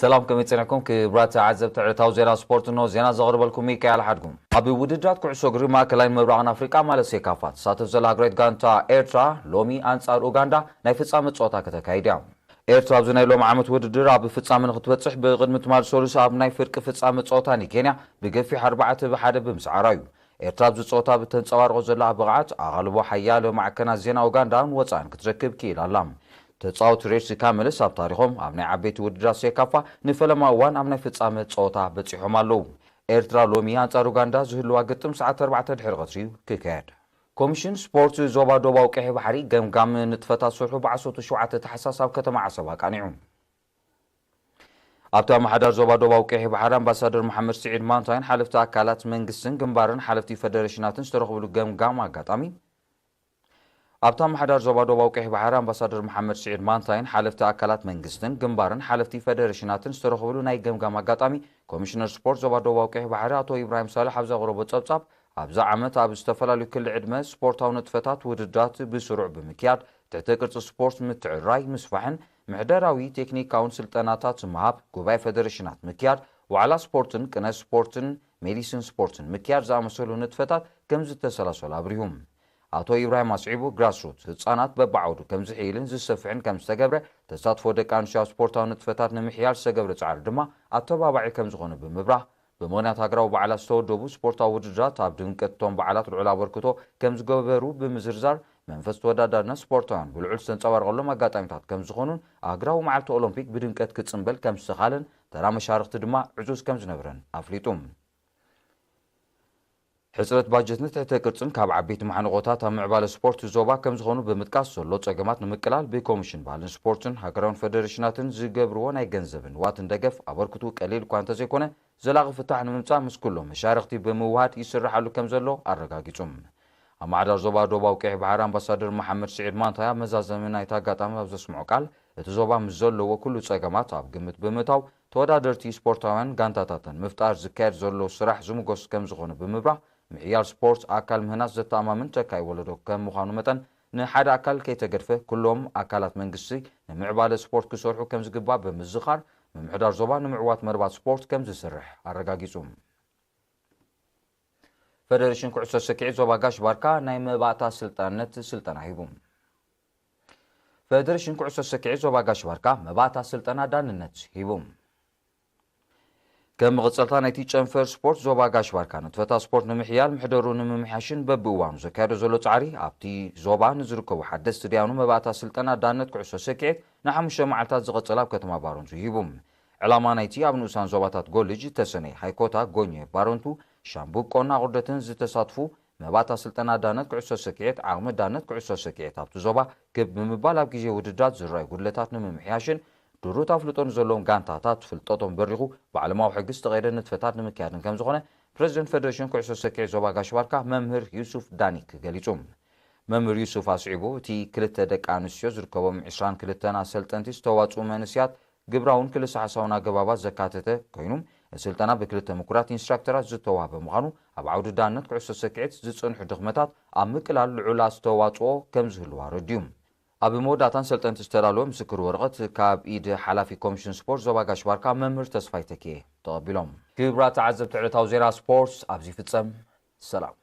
ሰላም፣ ከመይ ጸኒሕኩም ክቡራት ተዓዘብቲ ዕለታዊ ዜና ስፖርት? እንሆ ዜና ዘቕርበልኩም ሚካኤል ሓድጉ። ኣብ ውድድራት ኩዕሶ እግሪ ማእከላይን ምብራቕን ኣፍሪቃ ማለት ሴካፋ ትሳተፍ ዘላ ሃገራዊት ጋንታ ኤርትራ ሎሚ ኣንጻር ኡጋንዳ ናይ ፍጻመ ጸወታ ከተካይድ እያ። ኤርትራ ኣብዚ ናይ ሎሚ ዓመት ውድድር ኣብ ፍጻመ ንክትበጽሕ ብቕድሚ ትማል ሰሉስ ኣብ ናይ ፍርቂ ፍጻመ ጸወታ ንኬንያ ብገፊሕ ኣርባዕተ ብ ሓደ ብምስዓራ እዩ። ኤርትራ ኣብዚ ጸወታ ብተንጸባርቖ ዘላ ብቕዓት ኣቓልቦ ሓያሎ ማዕከናት ዜና ኡጋንዳን ወጻእን ክትረክብ ክኢላ ኣላ። ተጻወቲ ሬድሲ ካመልስ ኣብ ታሪኾም ኣብ ናይ ዓበይቲ ውድድራት ሴካፋ ንፈለማ እዋን ኣብ ናይ ፍጻመ ጸወታ በጺሖም ኣለዉ። ኤርትራ ሎሚ ኣንጻር ኡጋንዳ ዝህልዋ ግጥም ሰዓት ኣርባዕተ ድሕሪ ቀትሪ እዩ ክካየድ። ኮሚሽን ስፖርት ዞባ ዶባዊ ቀይሕ ባሕሪ ገምጋም ንጥፈታት ስርሑ ብዓሰርተ ሸውዓተ ታሕሳስ ኣብ ከተማ ዓሰብ ኣቃኒዑ። ኣብቲ ኣመሓዳሪ ዞባ ዶባዊ ቀይሕ ባሕሪ ኣምባሳደር መሓመድ ስዒድ ማንታይን ሓለፍቲ ኣካላት መንግስትን ግንባርን ሓለፍቲ ፈደሬሽናትን ዝተረኽብሉ ገምጋም ኣጋጣሚ ኣብቲ ኣመሓዳሪ ዞባ ዶባዊ ቀይሕ ባሕሪ ኣምባሳደር መሓመድ ስዒድ ማንታይን ሓለፍቲ ኣካላት መንግስትን ግንባርን ሓለፍቲ ፈደሬሽናትን ዝተረኽብሉ ናይ ገምጋም ኣጋጣሚ ኮሚሽነር ስፖርት ዞባ ዶባዊ ቀይሕ ባሕሪ ኣቶ ኢብራሂም ሳልሕ ኣብ ዘቕረቦ ጸብጻብ፣ ኣብዚ ዓመት ኣብ ዝተፈላለዩ ክሊ ዕድመ ስፖርታዊ ንጥፈታት ውድድራት ብስሩዕ ብምክያድ ትሕተ ቅርጺ ስፖርት ምትዕርራይ ምስፋሕን ምሕደራዊ ቴክኒካውን ስልጠናታት ምሃብ፣ ጉባኤ ፈደሬሽናት ምክያድ፣ ዋዕላ ስፖርትን ቅነ ስፖርትን ሜዲሲን ስፖርትን ምክያድ ዝኣመሰሉ ንጥፈታት ከም ዝተሰላሰሉ ኣብሪሁ። ኣቶ ኢብራሂም ኣስዒቡ፣ ግራስሩት ህጻናት በብዓውዱ ከም ዝሕይልን ዝሰፍሕን ከም ዝተገብረ፣ ተሳትፎ ደቂ ኣንስትዮ ኣብ ስፖርታዊ ንጥፈታት ንምሕያል ዝተገብረ ጻዕሪ ድማ ኣተባባዒ ከም ዝኾነ ብምብራህ፣ ብምኽንያት ሃገራዊ በዓላት ዝተወደቡ ስፖርታዊ ውድድራት ኣብ ድምቀት እቶም በዓላት ልዑል ኣበርክቶ ከም ዝገበሩ ብምዝርዛር፣ መንፈስ ተወዳዳርነት ስፖርታውያን ብልዑል ዝተንጸባረቐሎም ኣጋጣሚታት ከም ዝኾኑን፣ ኣህጉራዊ መዓልቲ ኦሎምፒክ ብድምቀት ክጽንበል ከም ዝተኻለን፣ ተራ መሻርኽቲ ድማ ዕዙዝ ከም ዝነበረን ኣፍሊጡ። ሕጽረት ባጀትን ትሕተ ቅርጽን ካብ ዓበይቲ ማሕንቖታት ኣብ ምዕባለ ስፖርት ዞባ ከም ዝኾኑ ብምጥቃስ፣ ዘሎ ጸገማት ንምቅላል ብኮሚሽን ባህልን ስፖርትን ሃገራውን ፈደሬሽናትን ዝገብርዎ ናይ ገንዘብን ንዋትን ደገፍ ኣበርክቱ ቀሊል እኳ እንተዘይኮነ፣ ዘላቒ ፍታሕ ንምምጻእ ምስ ኩሎም መሻርኽቲ ብምውሃድ ይስራሓሉ ከም ዘሎ ኣረጋጊጹ። ኣመሓዳሪ ዞባ ዶባዊ ቀይሕ ባሕሪ ኣምባሳደር መሓመድ ስዒድ ማንታይ ኣብ መዛዘሚ ናይቲ ኣጋጣሚ ኣብ ዘስምዖ ቃል፣ እቲ ዞባ ምስ ዘለዎ ኩሉ ጸገማት ኣብ ግምት ብምእታው፣ ተወዳደርቲ ስፖርታውያን ጋንታታትን ምፍጣር ዝካየድ ዘሎ ስራሕ ዝምጎስ ከም ዝኾነ ብምብራህ፣ ምሕያል ስፖርት ኣካል ምህናጽ ዘተኣማምን ተካኢ ወለዶ ከም ምዃኑ መጠን፣ ንሓደ ኣካል ከይተገድፈ ኩሎም ኣካላት መንግስቲ ንምዕባለ ስፖርት ክሰርሑ ከም ዝግባእ ብምዝኻር፣ ምምሕዳር ዞባ ንምዕዋት መርባት ስፖርት ከም ዝስርሕ ኣረጋጊጹ። ፈደሬሽን ኩዕሶ ሰኪዒት ዞባ ጋሽ ባርካ ናይ መባእታ ስልጣነት ስልጠና ሂቡ። ፈደሬሽን ኩዕሶ ሰኪዒት ዞባ ጋሽ ባርካ መባእታ ስልጠና ዳንነት ሂቡ። ከም መቐጸልታ ናይቲ ጨንፈር ስፖርት ዞባ ጋሽ ባርካ ንጥፈታት ስፖርት ንምሕያል ምሕደሩ ንምምሕያሽን በብእዋኑ ዘካየዶ ዘሎ ጻዕሪ ኣብቲ ዞባ ንዝርከቡ ሓደስቲ ደያኑ መባእታ ስልጠና ዳነት ኩዕሶ ሰኪዒት ንሓሙሽተ መዓልታት ዝቐጸለ ኣብ ከተማ ባረንቱ ሂቡ። ዕላማ ናይቲ ኣብ ንኡሳን ዞባታት ጎልጅ፣ ተሰነይ፣ ሃይኮታ፣ ጎኘ፣ ባረንቱ፣ ሻምቡቆን ኣቑርደትን ዝተሳትፉ መባእታ ስልጠና ዳነት ኩዕሶ ሰኪዔት ዓቕሚ ዳነት ኩዕሶ ሰኪዔት ኣብቲ ዞባ ክብ ብምባል ኣብ ግዜ ውድድራት ዝረኣዩ ጉድለታት ንምምሕያሽን ድሩት ኣፍልጦ ንዘለዎም ጋንታታት ፍልጠቶም በሪኹ ብዓለማዊ ሕጊ ዝተቐየደ ንጥፈታት ንምክያድን ከም ዝኾነ ፕረዚደንት ፈደሬሽን ኩዕሶ ሰኪዔት ዞባ ጋሽ ባርካ መምህር ዩሱፍ ዳኒክ ገሊጹ። መምህር ዩሱፍ ኣስዒቡ፣ እቲ ክልተ ደቂ ኣንስትዮ ዝርከቦም ዕስራን ክልተን ኣሰልጠንቲ ዝተዋጽኡ መንእስያት ግብራውን ክልሰ ሓሳውን ኣገባባት ዘካተተ ኮይኑ፣ እቲ ስልጠና ብክልተ ምኩራት ኢንስትራክተራት ዝተዋህበ ምዃኑ፣ ኣብ ዓውዲ ዳነት ኩዕሶ ሰኪዔት ዝጽንሑ ድኽመታት ኣብ ምቅላል ልዑል ኣስተዋጽኦ ከም ዝህልዎ ኣረዲኡ። ኣብ መወዳእታን ሰልጠንቲ ዝተዳለወ ምስክር ወረቐት ካብ ኢድ ሓላፊ ኮሚሽን ስፖርት ዞባ ጋሽ ባርካ መምህር ተስፋይ ተኪኤ ተቐቢሎም። ክቡራት ተዓዘብቲ ዕለታዊ ዜና ስፖርት ኣብዚ ይፍጸም። ሰላም።